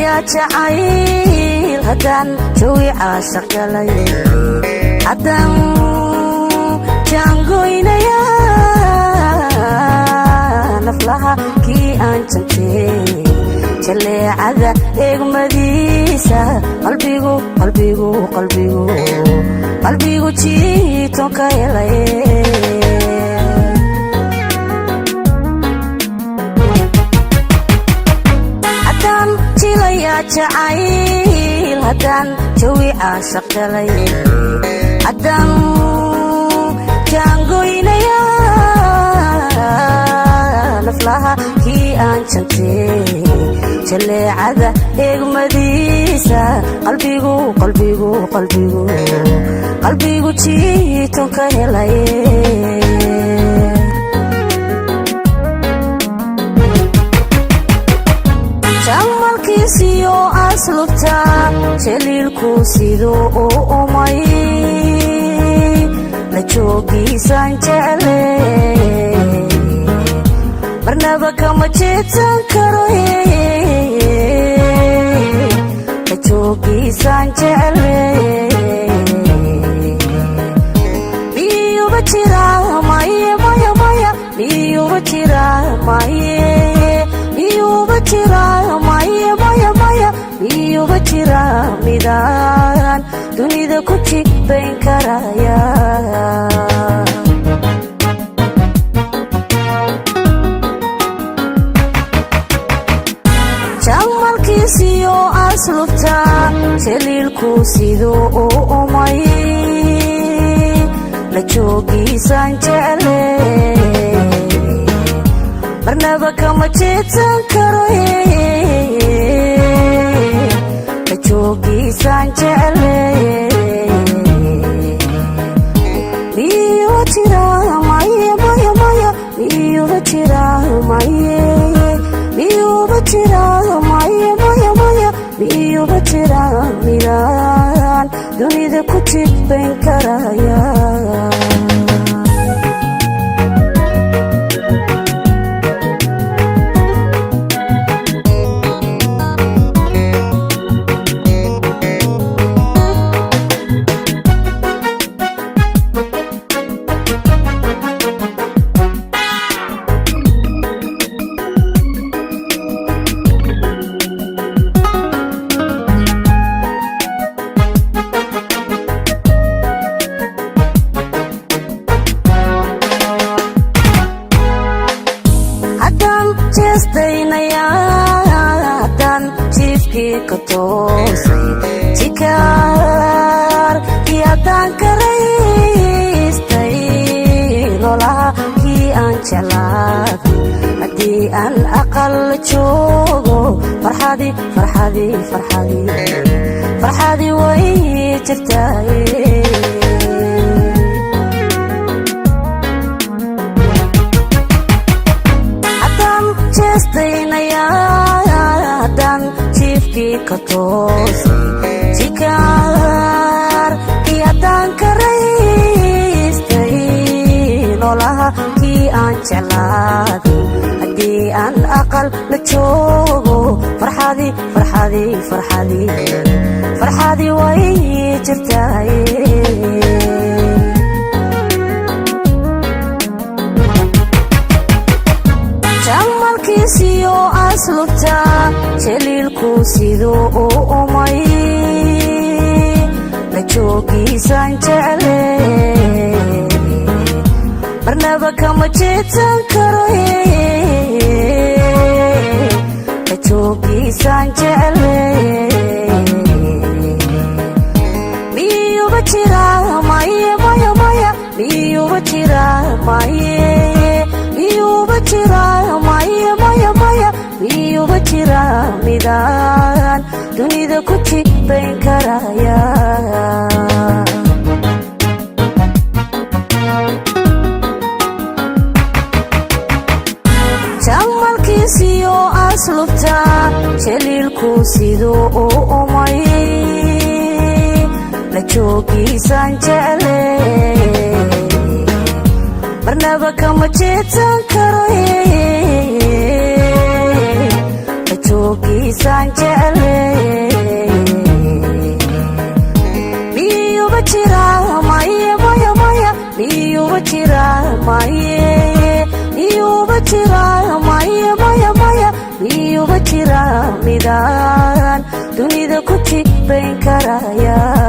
Jilayaa jacayl haddaan jawi caashaq galay, haddaan jaangoynaya naflaha kii aan jantee, jaleecada eegmadiisa qalbigu, qalbigu, qalbigu, qalbigu jiitoon ka helay. Haddaan jilayaa jacayl, haddaan jawi caashaq galay, haddaan jaangoynaya naflaha kii aan jantee, jaleecada eegmadiisa qalbigu, qalbigu, qalbigu, qalbigu jiitoon ka helay. Jamalkiisiyo aslubta jaliilku siduu u umay, la joogiisaan jecle, marnaba kama jeedsan karo, la joogiisaan jecle. Miyuba jira maye, maya, maya, miyuba jira maye, miyuba jira maye, maya, maya, miyuba jira midaan dunida ku jibayn karaya? Jamalkiisiyo aslubta jaliilku siduu u umay, la joogiisaan jecle, marnaba kama jeedsan karo, la joogiisaan jecle. Miyuba jira maye, maya, maya, miyuba jira maye, miyuba jira maye, maya, maya, miyuba jira midaan dunida ku jibayn karaya? Haddaan jeestaynaya, haddaan jiifkii ka toosay, jikaar iyo haddaan karaystay, nolaha kii aan jeclaaday, haddii aan aqal joogo, farxadi, farxadi, farxadi, farxadi way jirtaaye. Haddaan jeestaynaya, haddaan jiifkii ka toosay, jikaar iyo haddaan karaystay, nolaha kii aan jeclaaday, haddii aan aqal la joogo, farxadi, farxadi, farxadi, farxadi way jirtaaye. Jamalkiisiyo aslubta jaliilku siduu u umay, la joogiisaan jecle, marnaba kama jeedsan karo, la joogiisaan jecle. Miyuba jira maye, maya, maya, miyuba jira maye, miyuba jira maye, maya, maya, miyuba jira midaan dunida ku jibayn karaya? Jamalkiisiyo aslubta jaliilku siduu u umay, la joogiisaan jecle, marnaba kama jeedsan karo, la joogiisaan jecle. jeedayn karaya.